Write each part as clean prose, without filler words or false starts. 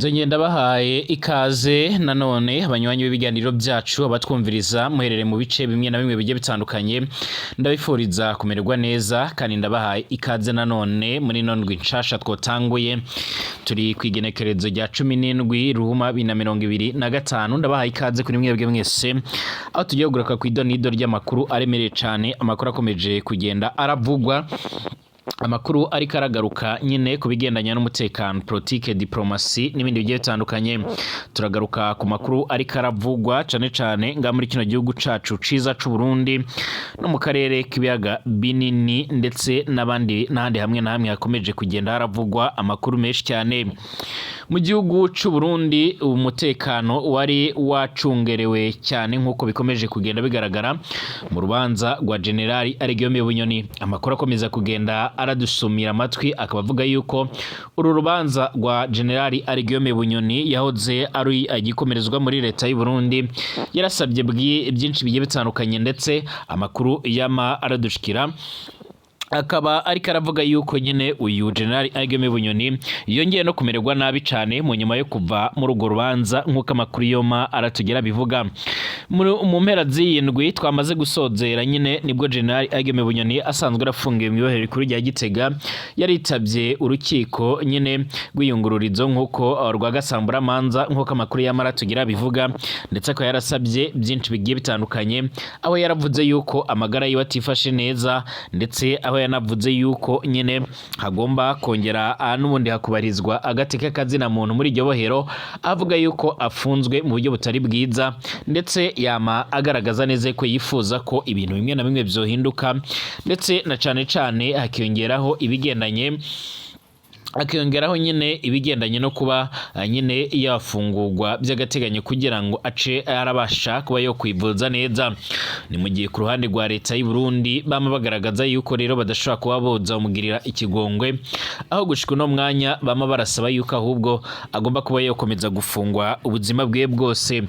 Nzongera ndabahaye ikaze nanone, abanywanyi b'ibiganiro byacu, abatwumviriza muherere mu bice bimwe na bimwe bigiye bitandukanye. Ndabifuriza kumererwa neza kandi ndabahaye ikaze nanone muri ino ndwi nshasha twotanguye. Turi ku igenekerezo rya 17 Ruhuma 2025. Ndabahaye ikaze kuri mwebwe mwese, aho tugiye kugaruka ku idonido ry'amakuru aremereye cane, amakuru akomeje kugenda aravugwa, amakuru ariko aragaruka nyine ku bigendanye n'umutekano, politike, diplomasi n'ibindi bigiye bitandukanye. Turagaruka ku makuru ariko aravugwa cane cane nga muri kino gihugu cacu ciza c'u Burundi no mu karere k'ibiyaga binini, ndetse n'abandi n'ahandi hamwe na hamwe hakomeje kugenda haravugwa amakuru menshi cyane. Mu gihugu c'u Burundi umutekano wari wacungerewe cyane, nk'uko bikomeje kugenda bigaragara mu rubanza rwa General Alain Bunyoni. Amakuru akomeza kugenda aradusumira amatwi akaba avuga yuko uru rubanza rwa General Alain Bunyoni, yahoze ari agikomerezwa muri leta y'u Burundi, yarasabye byinshi bigiye bitandukanye, ndetse amakuru yama aradushikira akaba ariko aravuga yuko nyine uyu General Alain Bunyoni yongeye no kumererwa nabi cyane mu nyuma yo kuva muri urwo rubanza, nk'uko amakuru yoma aratugera bivuga. Mu mpera z'iyi ndwi twamaze gusozera nyine, nibwo General Alain Bunyoni asanzwe arafungiwe mu ibohero rikuru rya Gitega yaritabye urukiko nyine rw'iyungururizo, nk'uko rwa Gasamburamanza, nk'uko amakuru yama aratugera bivuga, ndetse akaba yarasabye byinshi bigiye bitandukanye, aho yaravuze yuko amagara yiwe atifashe neza, ndetse aho yanavuze yuko nyine hagomba kongera n'ubundi hakubarizwa agateka kazina muntu muri iryo bohero, avuga yuko afunzwe mu buryo butari bwiza, ndetse yama agaragaza neza ko yifuza ko ibintu bimwe na bimwe byohinduka, ndetse na cane cane hakiyongeraho nyine ibigendanye no kuba nyine yafungurwa by'agateganyo kugira ngo ace arabasha kuba yo kwivuza neza. Ni mu gihe ku ruhande rwa leta y'u Burundi bama bagaragaza yuko rero badashobora kuba boza bamugirira ikigongwe, aho gushika uno mwanya bama barasaba yuko ahubwo agomba kuba yokomeza gufungwa ubuzima bwe bwose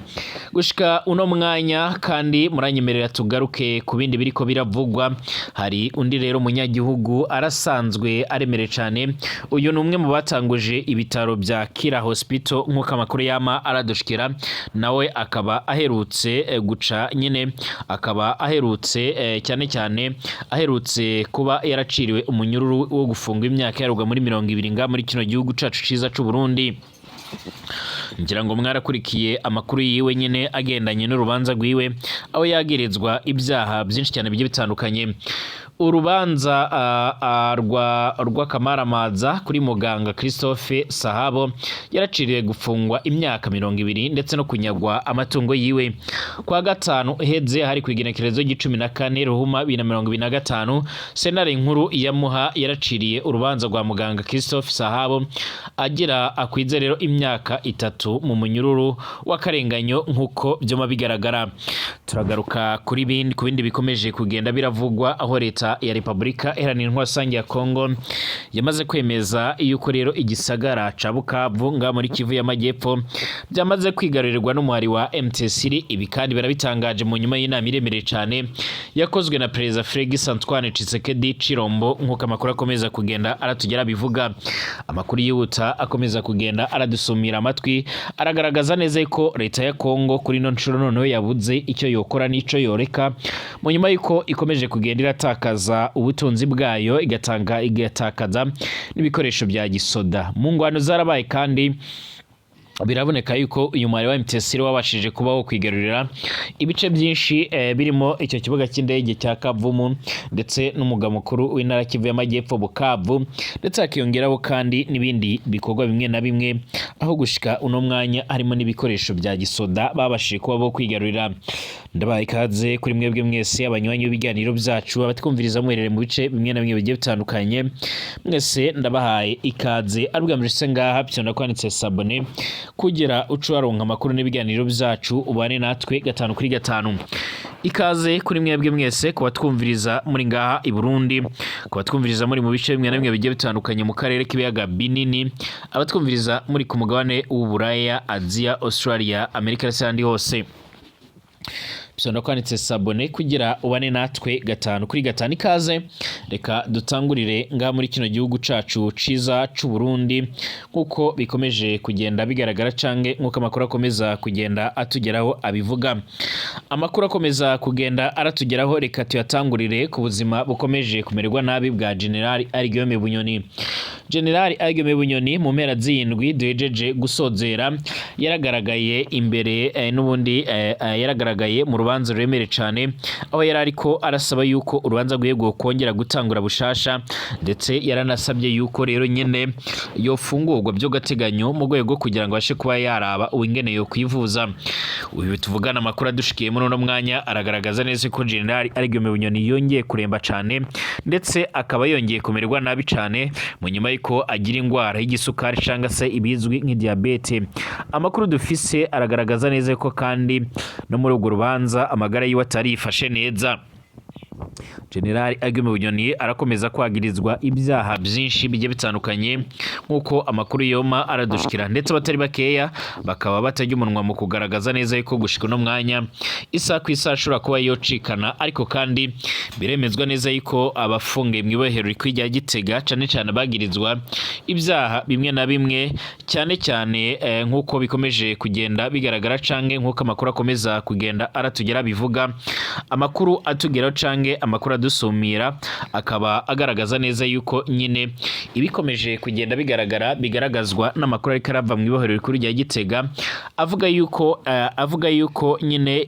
gushika uno mwanya. Kandi muranyemerera tugaruke ku bindi biriko biravugwa. Hari undi rero munyagihugu arasanzwe aremereye cane. Uyu ni umwe mu batanguje ibitaro bya Kira Hospital, nk'uko amakuru yama aradushikira. Nawe akaba aherutse guca nyine, akaba aherutse cyane cyane aherutse kuba yaraciriwe umunyururu wo gufungwa imyaka yarugwa muri 20 nga muri kino gihugu cacu ciza c'u Burundi. Ngira ngo mwarakurikiye amakuru yiwe nyine agendanye n'urubanza rwiwe, aho yagirizwa ibyaha byinshi cyane bigiye bitandukanye. Urubanza rwa rw'akamaramaza kuri muganga Christophe Sahabo, yaraciriwe gufungwa imyaka 20 ndetse no kunyagwa amatungo yiwe. Kwa gatanu heze, hari ku igenekerezo ry'icumi na kane Ruhuma 2025, sentare nkuru ya Muha yaraciriye urubanza rwa muganga Christophe Sahabo, agira akwize rero imyaka 3 mu munyururu w'akarenganyo, nk'uko byoma bigaragara. Turagaruka kuri bindi, ku bindi bikomeje kugenda biravugwa, aho leta ya Repubulika Iharanira Intwaro Rusange ya Kongo yamaze kwemeza yuko rero igisagara ca Bukavu nga muri Kivu y'Amajyepfo byamaze kwigarurirwa n'umuhari wa M23. Ibi kandi barabitangaje mu nyuma y'inama iremereye cane yakozwe na Perezida Felix Antoine Tshisekedi Chilombo, nk'uko amakuru akomeza kugenda aratugera bivuga. Amakuru yihuta akomeza kugenda aradusumira amatwi aragaragaza neza ko leta ya Kongo kuri ino nshuro noneho yabuze icyo yokora n'ico yoreka, mu nyuma y'uko ikomeje kugenda iratakaza ubutunzi bwayo, igatanga igatakaza n'ibikoresho bya gisoda mu ngwano zarabaye. Kandi biraboneka yuko uyu mwari wa M23 wabashije kubaho kwigarurira ibice byinshi birimo icyo kibuga cy'indege cya Kavumu ndetse n'umugwa mukuru w'intara Kivu y'Amajyepfo, Bukavu, ndetse hakiyongeraho kandi n'ibindi bikorwa bimwe na bimwe, aho gushika uno mwanya harimo n'ibikoresho bya gisoda babashije kuba bo kwigarurira. Ndabaha ikaze kuri mwebwe mwese, abanywanyi b'ibiganiro byacu, abatwumviriza muherere mu bice bimwe na bimwe bigiye bitandukanye. Mwese ndabahaye ikaze. Ari ubwa mbere se ngaha, byonda kwanditse s'abonner kugira uce waronka amakuru n'ibiganiro byacu, ubane natwe gatanu kuri gatanu. Ikaze kuri mwebwe mwese, kubatwumviriza muri ngaha i Burundi, kubatwumviriza muri mu bice bimwe na bimwe bigiye bitandukanye mu karere k'ibiyaga binini, abatwumviriza muri ku mugabane w'Uburaya, Aziya, Australia, Amerika ndetse n'ahandi hose. Bisonda kwanditse s'abonner kugira ubane natwe gatanu kuri gatanu. Ikaze, reka dutangurire ngaha muri kino gihugu cacu ciza c'u Burundi, nkuko bikomeje kugenda bigaragara canke nkuko amakuru akomeza kugenda atugeraho abivuga. Amakuru akomeza kugenda aratugeraho, reka tuyatangurire ku buzima bukomeje kumererwa nabi bwa General Guillaume Bunyoni. General Guillaume Bunyoni mu mpera z'indwi duhejeje gusozera yaragaragaye imbere n'ubundi yaragaragaye mu rubanza ruremere cane, aho yari ariko arasaba yuko urubanza rwiwe kongera gutangura bushasha, ndetse yaranasabye yuko rero nyene yofungurwa by'agateganyo mu rwego kugira ngo abashe kuba yaraba uwingene yo kwivuza. Uyu tuvugana, amakuru adushikiye muri uno mwanya aragaragaza neza ko General Guillaume Bunyoni yongeye kuremba cane, ndetse akaba yongeye kumererwa nabi cane mu nyuma yuko agira ingwara y'igisukari cyangwa se ibizwi nk'idiabète. Amakuru dufise aragaragaza neza ko kandi no muri urwo rubanza amagara yiwe atarifashe neza. General Guillaume Bunyoni arakomeza kwagirizwa ibyaha byinshi bigiye bitandukanye, nk'uko amakuru yoma aradushikira, ndetse abatari bakeya bakaba batajya umunwa mu kugaragaza neza yuko gushika uno mwanya isaha ku isaha ashobora kuba yocikana. Ariko kandi biremezwa neza yuko abafungiye mu ibohero rikuru rya Gitega, cane cane bagirizwa ibyaha bimwe na bimwe, cyane cyane nk'uko bikomeje kugenda bigaragara canke nk'uko amakuru akomeza kugenda aratugera bivuga, amakuru atugeraho canke amakuru adusumira akaba agaragaza neza yuko nyine ibikomeje kugenda bigaragara, bigaragazwa n'amakuru ariko arava mu ibohero rikuru rya Gitega, avuga yuko nyine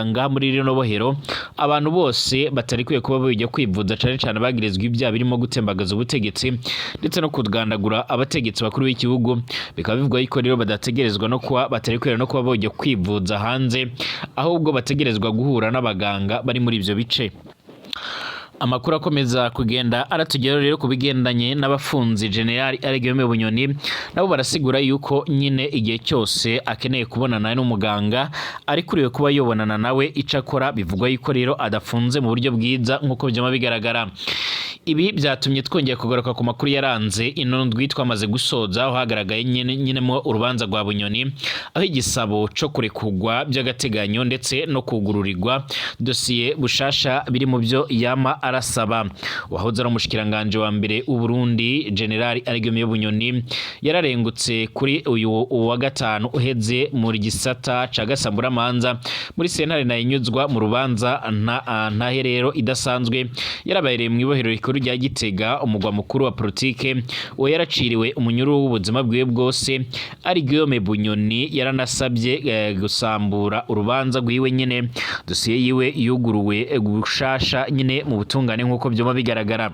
ngaha muri rino bohero abantu bose batarikwiye kuba bajya kwivuza, cane cane bagirizwa ibyaha birimo gutembagaza ubutegetsi ndetse no kugandagura abategetsi bakuru b'igihugu. Bikaba bivugwa yuko rero badategerezwa no kuba batarikwiye no kuba bajya kwivuza hanze, ahubwo bategerezwa guhura n'abaganga bari muri ivyo bice. Amakuru akomeza kugenda aratugeraho rero ku bigendanye n'abafunzi General Guillaume Bunyoni, nabo barasigura yuko nyine igihe cyose akeneye kubonana n'umuganga arikuriwe kuba yobonana nawe. Icakora bivugwa yuko rero adafunze mu buryo bwiza nk'uko byama bigaragara. Ibi byatumye twongera kugaruka ku makuru yaranze ino ndwi twamaze gusoza, aho hagaragaye nyine mo urubanza rwa Bunyoni, aho igisabo co kurekurwa by'agateganyo ndetse no kugururirwa dosiye bushasha biri mu byo yama arasaba. Wahoze ari umushikiranganje wa mbere w'u Burundi, General Guillaume Bunyoni, yararengutse kuri uyu wa gatanu uheze muri gisata ca gasamburamanza muri sentare nayinyuzwa mu rubanza ntahe rero idasanzwe yarabereye mu ibohero rikuru rya Gitega, umugwa mukuru wa politike. Uwo yaraciriwe umunyururu w'ubuzima bwiwe bwose ari Guillaume Bunyoni yaranasabye gusambura urubanza rwiwe, nyine dosiye yiwe yuguruwe gushasha nyine mu butungane nk'uko byoma bigaragara.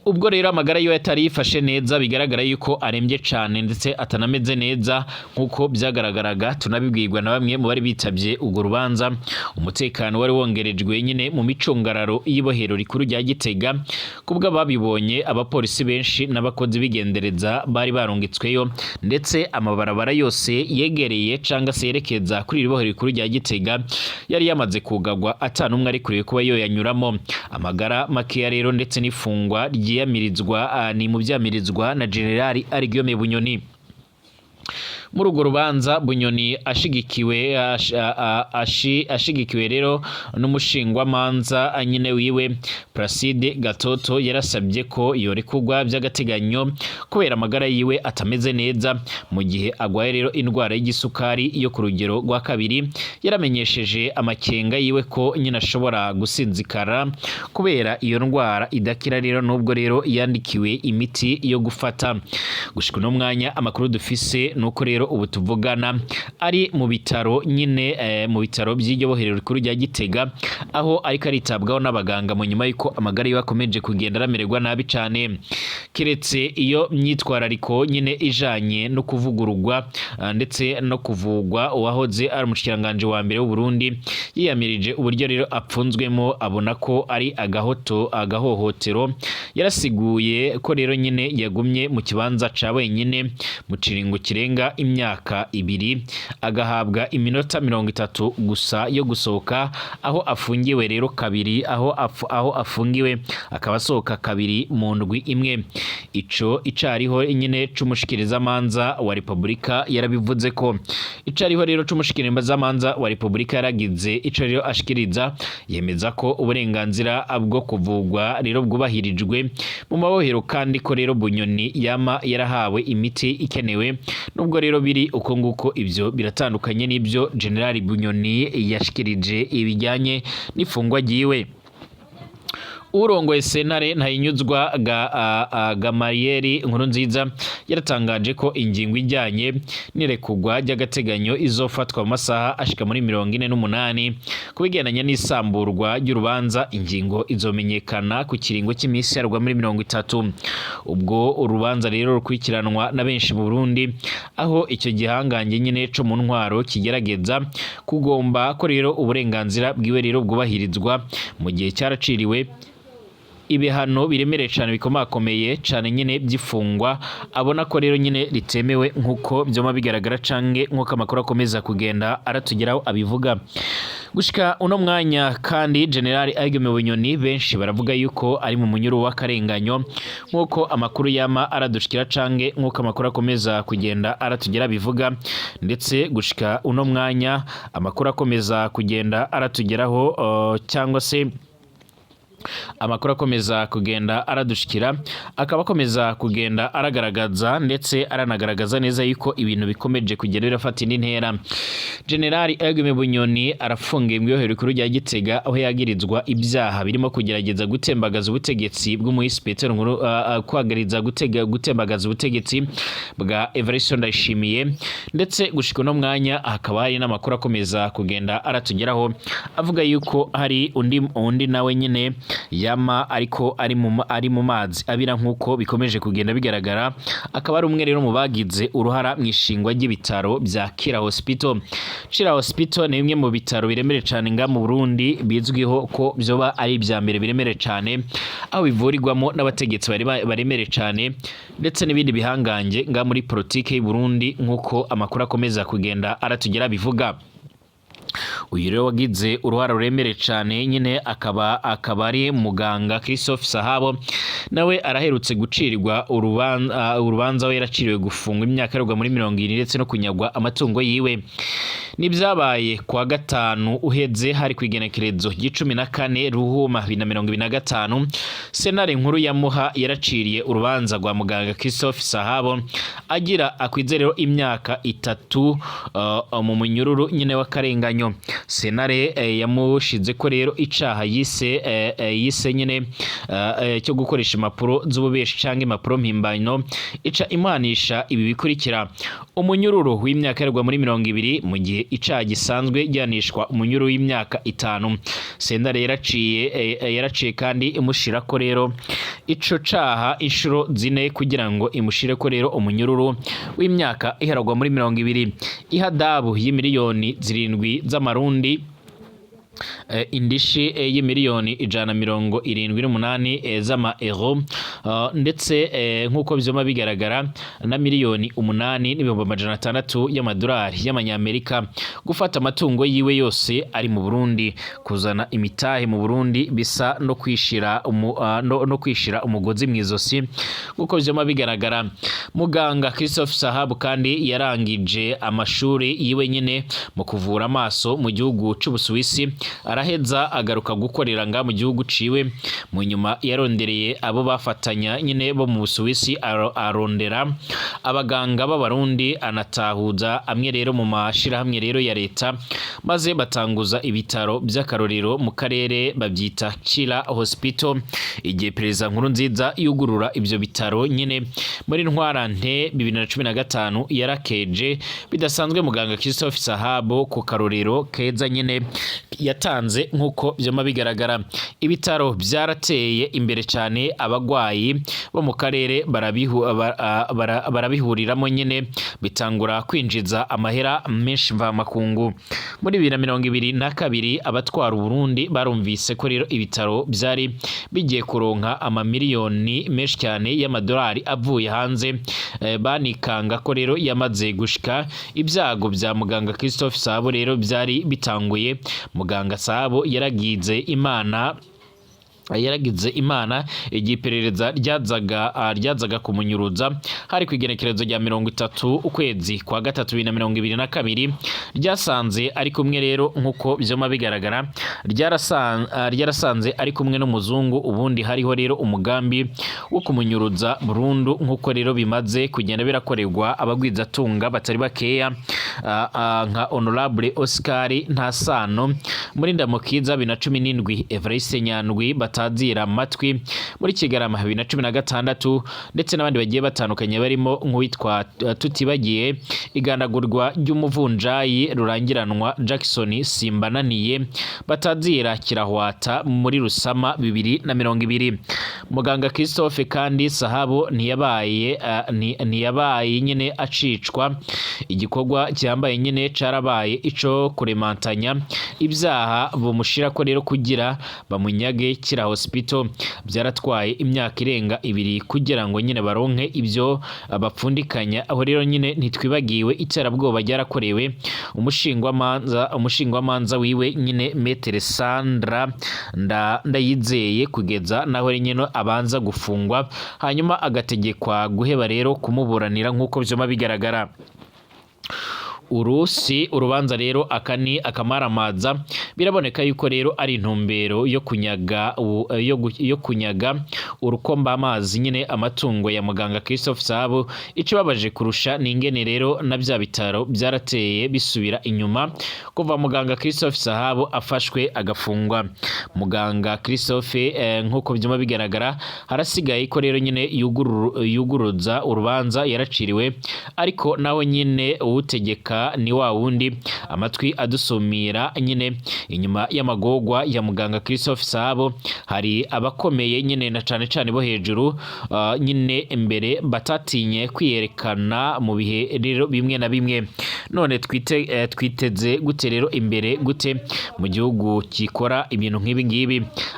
Ubwo rero amagara yiwe atari yifashe neza, bigaragara yuko arembye cane ndetse atanameze neza nk'uko byagaragaraga, tunabibwirwa na bamwe mu bari bitavye urwo rubanza. Umutekano wari wongerejwe nyine mu micungararo y'ibohero rikuru rya Gitega. Kubwo ababibonye, abapolisi benshi n'abakozi b'igendereza bari barungitsweyo, ndetse amabarabara yose yegereye canga se yerekeza kuri iri bohero rikuru rya Gitega yari yamaze kugagwa, ata n'umwe ari kuriwe kuba yoyanyuramo. Amagara makeya rero ndetse n'ifungwa ryiyamirizwa ni mu vyamirizwa na General Guillaume Bunyoni. Muri urwo rubanza, Bunyoni ashigikiwe rero n'umushingwamanza nyine wiwe Placide Gatoto, yarasabye ko yorekurwa by'agateganyo kubera amagara yiwe atameze neza, mu gihe agwaye rero indwara y'igisukari yo ku rugero rwa kabiri. Yaramenyesheje amakenga yiwe ko nyine ashobora gusinzikara kubera iyo ndwara idakira rero, nubwo rero yandikiwe imiti yo gufata. Gushika uno mwanya, amakuru dufise nuko rero ubu tuvugana ari mu bitaro nyine mu bitaro by'iryo bohero rikuru rya Gitega, aho ariko aritabwaho n'abaganga mu nyuma y'uko amagara yiwe akomeje kugenda aramererwa nabi cane. Keretse iyo myitwarariko nyine ijanye no kuvugururwa ndetse no kuvugwa, uwahoze ari umushikiranganje wa mbere w'u Burundi yiyamirije uburyo rero apfunzwemo, abona ko ari agahoto agahohotero. Yarasiguye ko rero nyine yagumye mu kibanza ca wenyine mu kiringo kirenga imyaka imyaka 2, agahabwa iminota 30 gusa yo gusohoka aho afungiwe rero kabiri, aho afungiwe akaba asohoka kabiri mu ndwi imwe. Ico icariho nyine c'umushikirizamanza wa Repubulika yarabivuze ko icariho rero c'umushikirizamanza wa Repubulika yaragize ico rero ashikiriza, yemeza ko uburenganzira bwo kuvugwa rero bwubahirijwe mu mabohero, kandi ko rero Bunyoni yama yarahawe imiti ikenewe. Nubwo rero biri uko nguko, ivyo biratandukanye n'ibyo General Bunyoni yashikirije ibijyanye n'ifungwa ryiwe. Urongoye sentare Ntahinyuzwa Gamariyeri Nkurunziza yaratangaje ko ingingo ijyanye n'irekurwa ry'agateganyo izofatwa mu masaha ashika muri 48. Ku bigendanye n'isamburwa ry'urubanza, ingingo izomenyekana ku kiringo cy'iminsi yarwa muri 30. Ubwo urubanza rero rukurikiranwa na benshi mu Burundi, aho icyo gihangange nyine co mu ntwaro kigerageza kugomba ko rero uburenganzira bwiwe rero bwubahirizwa, mu gihe cyaraciriwe ibihano biremereye cyane, bikomakomeye cyane nyine by'ifungwa, abona ko rero nyine ritemewe, nk'uko byoma bigaragara canke nk'uko amakuru akomeza kugenda aratugeraho abivuga. Gushika uno mwanya kandi, General Aigeme Bunyoni benshi baravuga yuko ari mu munyuru w'akarenganyo, nk'uko amakuru yama aradushikira canke nk'uko amakuru akomeza kugenda aratugera bivuga. Ndetse gushika uno mwanya amakuru akomeza kugenda aratugeraho, cyangwa se amakuru akomeza kugenda aradushikira, akaba akomeza kugenda aragaragaza, ndetse aranagaragaza neza yuko ibintu bikomeje kugenda birafata indi ntera. General Aigeme Bunyoni arafungiye mu ibohero rikuru rya Gitega, aho yagirizwa ibyaha birimo kugerageza gutembagaza ubutegetsi bw'umuhisi Petero Nkuru, kwagariza gutembagaza ubutegetsi bwa Evariste Ndayishimiye. Ndetse gushika uno mwanya hakaba hari n'amakuru akomeza kugenda aratugeraho avuga yuko hari undi nawe nyine yama ariko ari mu mazi abira, nk'uko bikomeje kugenda bigaragara, akaba ari umwe rero mu bagize uruhara mu ishingwa ry'ibitaro bya Kira Hospital. Kira Hospital ni bimwe mu bitaro biremereye cyane nga mu Burundi, bizwiho ko byoba ari ibya mbere biremereye cyane, aho bivurirwamo n'abategetsi bari baremereye cyane ndetse n'ibindi bihangange nga muri politike y'u Burundi, nk'uko amakuru akomeza kugenda aratugera bivuga. Uyu rero wagize uruhara ruremereye cyane nyine akaba ari muganga Christophe Sahabo, nawe araherutse gucirirwa urubanza, we yaraciriwe gufungwa imyaka iharurwa muri 70 ndetse no kunyagwa amatungo yiwe. Nibyabaye kuwa gatanu uheze, hari ku igenekerezo ry'icumi na kane Ruhuma 2025, sentare nkuru ya Muha yaraciriye urubanza rwa muganga Christophe Sahabo, agira akwize rero imyaka 3 mu munyururu nyine w'akarenganyo. Sentare yamushize ko rero icaha yise nyine cyo gukoresha impapuro z'ububeshi canke impapuro mpimbano, ica imuhanisha ibi bikurikira: umunyururu w'imyaka iharurwa muri 20, mu gihe icaha gisanzwe gihanishwa umunyururu w'imyaka 5. Sentare yaraciye kandi imushirako rero ico caha inshuro zine kugira ngo imushireko rero umunyururu w'imyaka iharurwa muri 20, ihadabu y'imiliyoni 7 z'amarundi, indishi y'imiliyoni 178 z'ama euro, ndetse nk'uko vyoma bigaragara na miliyoni 8,600,000 y'amadolari y'amanyamerika, gufata amatungo yiwe yose ari mu Burundi, kuzana imitahe mu Burundi bisa no kwishira umugozi mw'izosi, nk'uko vyoma bigaragara. Muganga Christophe Sahabu kandi yarangije amashuri yiwe nyene mu kuvura amaso mu gihugu c'Ubusuwisi, araheza agaruka gukorera nga mu gihugu ciwe. Mu nyuma yarondereye abo bafatanya nyine bo mu Busuwisi, arondera abaganga b'Abarundi, anatahuza amwe rero mu mashirahamwe rero ya leta, maze batanguza ibitaro by'akarorero mu karere, babyita Kira Hospital. Igihe Perezida Nkurunziza yugurura ibyo bitaro nyine muri Ntwarante 2015, yarakeje bidasanzwe muganga Christophe Sahabo ku karorero keza nyine yatanze. Yatanze nk'uko vyama bigaragara, ibitaro vyarateye imbere cyane, abagwayi bo mu karere barabihuriramo nyene, bitangura kwinjiza amahera menshi mvamakungu. Muri 2022 abatwara Uburundi barumvise ko rero ibitaro vyari bigiye kuronka amamiliyoni menshi cyane y'amadolari avuye hanze, banikanga ko rero yamaze gushika. Ibyago vya muganga Christophe Sabo rero byari bitanguye. Muganga Sabo yaragize Imana igihe iperereza ryazaga kumunyuruza, hari ku igenekerezo rya 30 ukwezi kwa gatatu 2022, ryasanze ari kumwe rero nk'uko vyoma bigaragara, ryarasanze ari kumwe n'umuzungu. Ubundi hariho rero umugambi wo kumunyuruza burundu, nk'uko rero bimaze kugenda birakorerwa abagwizatunga batari bakeya, nka Honorable Oscar Ntasano muri Ndamukiza 2017, Evariste Nyandwi batazira amatwi muri Kigarama 2016, ndetse n'abandi bagiye batandukanye barimo nk'uwitwa, tutibagiye igandagurwa ry'umuvunjayi rurangiranwa Jackson Simbananiye batazira Kirahwata muri Rusama 2020. Muganga Christophe kandi Sahabo ntiyabaye nyine acicwa. Igikorwa cyambaye nyine carabaye ico kuremantanya ibyaha bumushirako rero kugira bamunyage Kira Hospital. Byaratwaye imyaka irenga 2 kugira ngo nyine baronke ibyo bapfundikanya. Aho rero nyine ntitwibagiwe iterabwoba ryarakorewe umushingwamanza wiwe nyine, Maître Sandra Ndayizeye, kugeza naho nyine abanza gufungwa, hanyuma agategekwa guheba rero kumuburanira nk'uko vyoma bigaragara. Uru si urubanza rero, aka ni akamaramaza. Biraboneka yuko rero ari intumbero yo kunyaga urukomba amazi nyine amatungo ya muganga Christophe Sabo. Ikibabaje kurusha ni ingene rero na bya bitaro byarateye bisubira inyuma kuva muganga Christophe Sahabo afashwe agafungwa. Muganga Christophe, nk'uko byuma bigaragara, harasigaye ko rero nyine yuguruza urubanza yaraciriwe, ariko nawe nyine uwutegeka ni wa wundi. Amatwi adusumira nyine, inyuma y'amagogwa ya muganga Christophe Sabo hari abakomeye nyine, na cane cane bo hejuru, nyine imbere batatinye kwiyerekana mu bihe rero bimwe na bimwe. None twiteze gute rero imbere gute mu gihugu gikora ibintu nk'ibi ngibi,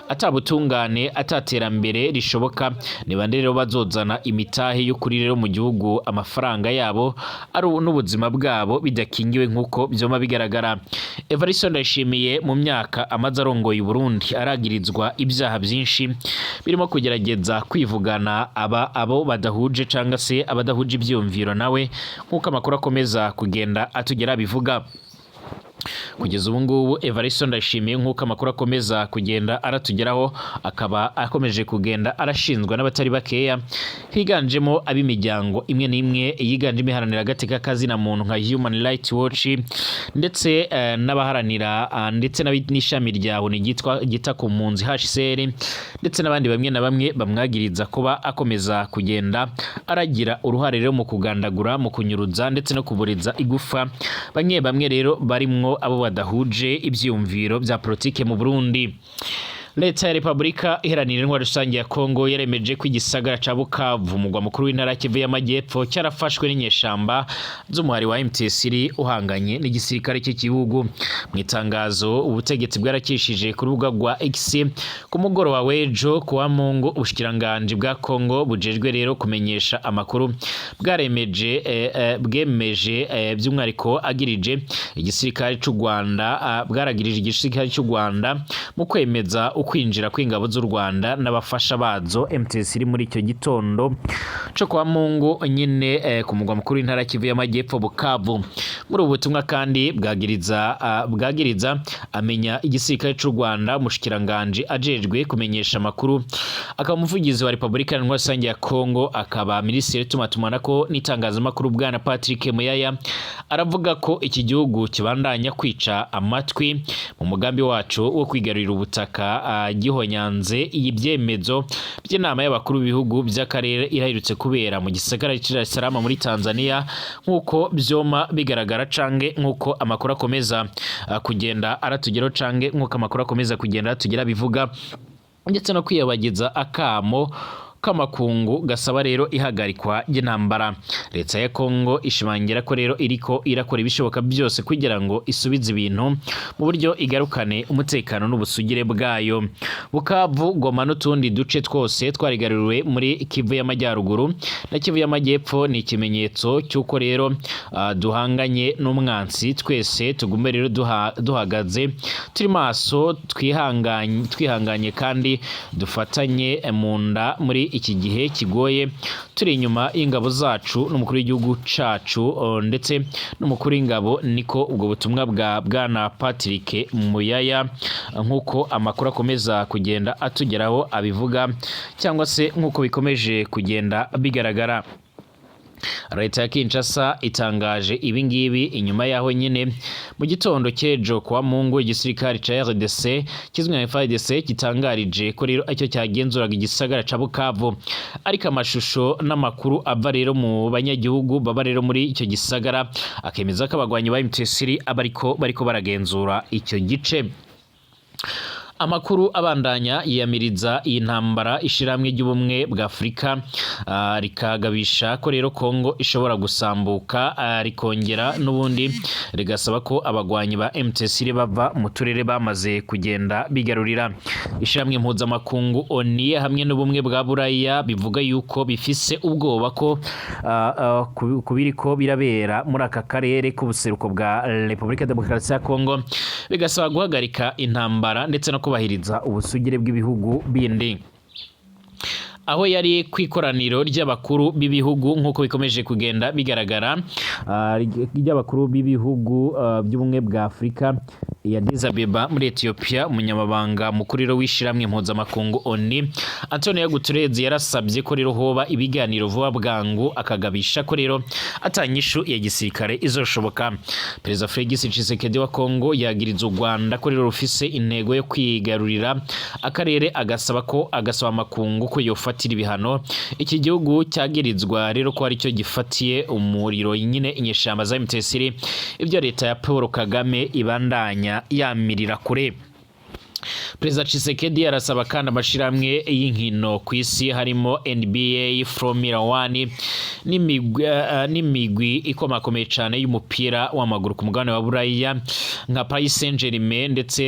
atabutungane, ataterambere rishoboka? Ni bande rero bazozana imitahe y'ukuri rero mu gihugu, amafaranga yabo ari n'ubuzima bwabo bidakingiwe nk'uko vyoma bigaragara? Evariste Ndayishimiye mu myaka amaze arongoye Uburundi aragirizwa ibyaha byinshi, birimo kugerageza kwivugana aba abo badahuje canga se abadahuje ivyiyumviro nawe, nk'uko amakuru akomeza kugenda atugera bivuga. Kugeza ubu ngubu Evariste Ndayishimiye, nk'uko amakuru akomeza kugenda aratugeraho, akaba akomeje kugenda arashinzwa n'abatari bakeya, higanjemo ab'imiryango imwe n'imwe yiganjemo iharanira agateka kazina muntu nka Human Rights Watch, ndetse n'abaharanira, ndetse n'ishami rya ONU ryita ku mpunzi HCR, ndetse n'abandi bamwe na bamwe bamwagiriza kuba akomeza kugenda aragira uruhare rero mu kugandagura, mu kunyuruza ndetse no kuburiza igufa bamwe bamwe rero barimwo abo badahuje ivyiyumviro vya politike mu Burundi. Leta ya Repubulika Iharanira Intwaro Rusange ya Kongo yaremeje ko igisagara ca Bukavu, umugwa mukuru w'intara ya Kivu y'Amajyepfo, cyarafashwe n'inyeshamba z'umuhari wa M23 uhanganye n'igisirikare cy'igihugu. Mu itangazo ubutegetsi bwarakishije ku rubuga rwa X ku mugoroba w'ejo kuwa Mungu, ubushikiranganji bwa Kongo bujejwe rero kumenyesha amakuru bwaremeje, bwemeje, by'umwihariko agirije igisirikare cy'u Rwanda, bwaragirije igisirikare cy'u Rwanda mu kwemeza ukwinjira kw'ingabo z'u Rwanda n'abafasha bazo M23 muri icyo gitondo cyo kwa Mungu nyine, ku mugwa mukuru w'intara ya Kivu y'Amajyepfo, Bukavu. Muri ubu butumwa kandi bwagiriza amenya igisirikare cy'u Rwanda, umushikiranganje ajejwe kumenyesha amakuru akaba umuvugizi wa Repubulika Iharanira Rusange ya Kongo, akaba minisitiri w'itumatumanako n'itangazamakuru, bwana Patrick Muyaya, aravuga ko iki gihugu kibandanya kwica amatwi mu mugambi wacu wo kwigarurira ubutaka. gihonyanze ibyemezo by'inama y'abakuru b'ibihugu by'akarere iraherutse kubera mu gisagara c'i Dar es Salaam muri Tanzania, nk'uko vyoma bigaragara canke nk'uko amakuru akomeza kugenda aratugeraho, canke nk'uko amakuru akomeza kugenda aratugera bivuga, ndetse no kwiyobagiza akamo k'amakungu gasaba rero ihagarikwa ry'intambara. Leta ya Kongo ishimangira ko rero iriko irakora ibishoboka byose kugira ngo isubize ibintu mu buryo, igarukane umutekano n'ubusugire bwayo. Bukavu, Goma n'utundi duce twose twarigaruriwe muri Kivu y'Amajyaruguru na Kivu y'Amajyepfo ni ikimenyetso cy'uko rero duhanganye n'umwansi. Twese tugume rero duhagaze, turi maso, twihanganye, twihanganye kandi dufatanye mu nda muri iki gihe kigoye. Turi inyuma y'ingabo zacu n'umukuru w'igihugu cacu ndetse n'umukuru w'ingabo. Niko ubwo butumwa bwa bwana Patrick Muyaya, nk'uko amakuru akomeza kugenda atugeraho abivuga, cyangwa se nk'uko bikomeje kugenda bigaragara. Leta ya Kinshasa itangaje ibi ngibi inyuma yaho nyine mu gitondo cy'ejo kuwa Mungu igisirikare ca RDC kizwi nka FARDC gitangarije ko rero aricyo cyagenzuraga igisagara ca Bukavu, ariko amashusho n'amakuru ava rero mu banyagihugu baba rero muri icyo gisagara akemeza ko abagwanyi ba M23 abariko bariko baragenzura icyo gice. Amakuru abandanya yiyamiriza iyi ntambara. Ishirahamwe ry'Ubumwe bwa Afurika rikagabisha ko rero Kongo ishobora gusambuka, rikongera n'ubundi rigasaba ko abagwanyi ba M23 bava mu turere bamaze kugenda bigarurira. Ishirahamwe mpuzamakungu ONU hamwe n'Ubumwe bwa Buraya bivuga yuko bifise ubwoba ko kubiriko birabera muri aka karere k'ubuseruko bwa Repubulika Demokarasi ya Kongo, bigasaba guhagarika intambara ndetse no kubahiriza ubusugire bw'ibihugu bindi. Aho yari ku ikoraniro ry'abakuru b'ibihugu, nk'uko bikomeje kugenda bigaragara, ry'abakuru b'ibihugu by'Ubumwe bwa Afurika ya Addis Abeba muri Ethiopia, umunyamabanga mukuru rero w'ishirahamwe mpuzamakungu ONU Antonio Guterres yarasabye ko rero hoba ibiganiro vuba bwangu, akagabisha ko rero atanyishu ya gisirikare izoshoboka. Perezida Felix Tshisekedi wa Kongo yagiriza u Rwanda ko rero rufise intego yo kwigarurira akarere, agasaba ko agasaba amakungu ko yofatira ibihano iki gihugu cyagirizwa rero ko aricyo gifatiye umuriro nyine inyeshamba za M23, ibyo leta ya Paul Kagame ibandanya yamirira kure. Perezida Tshisekedi arasaba kandi amashirahamwe y'inkino ku isi harimo NBA, Formula 1 n'imigwi ikomakomeye cyane y'umupira w'amaguru ku mugabane wa Buraya nka Paris Saint-Germain ndetse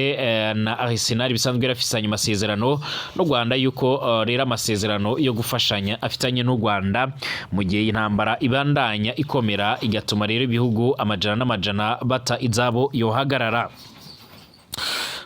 na Arsenal bisanzwe birafisanye amasezerano n'u Rwanda, yuko rero amasezerano yo gufashanya afitanye n'u Rwanda mu gihe intambara ibandanya ikomera igatuma rero ibihugu amajana n'amajana bata izabo yohagarara.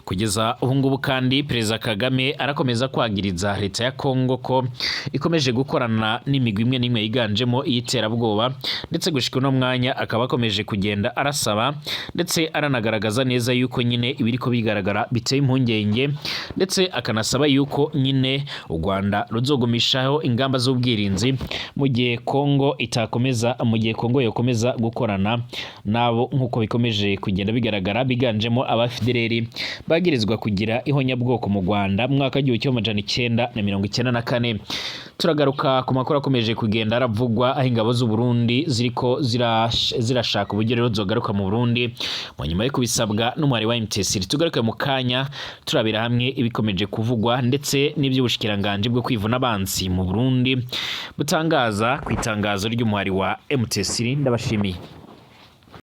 Kugeza ubu ngubu kandi Perezida Kagame arakomeza kwagiriza leta ya Kongo ko ikomeje gukorana n'imigwi imwe n'imwe yiganjemo iy'iterabwoba, ndetse gushika uno mwanya akaba akomeje kugenda arasaba ndetse aranagaragaza neza yuko nyine ibiriko bigaragara biteye impungenge, ndetse akanasaba yuko nyine u Rwanda ruzogumishaho ingamba z'ubwirinzi mu gihe Kongo itakomeza, mu gihe Kongo yokomeza gukorana nabo nk'uko bikomeje kugenda bigaragara, biganjemo aba FDLR bagirizwa kugira ihonyabwoko mu Rwanda mu mwaka w'1994. Turagaruka ku makuru akomeje kugenda aravugwa aho ingabo z'u Burundi ziriko zirashaka uburyo rero zogaruka mu Burundi mu nyuma yo kubisabwa n'umwari wa M23. Tugaruke mu kanya turabira hamwe ibikomeje kuvugwa ndetse n'iby'ubushikiranganje bwo kwivuna abansi mu Burundi butangaza ku itangazo ry'umuhari wa M23. Ndabashimiye.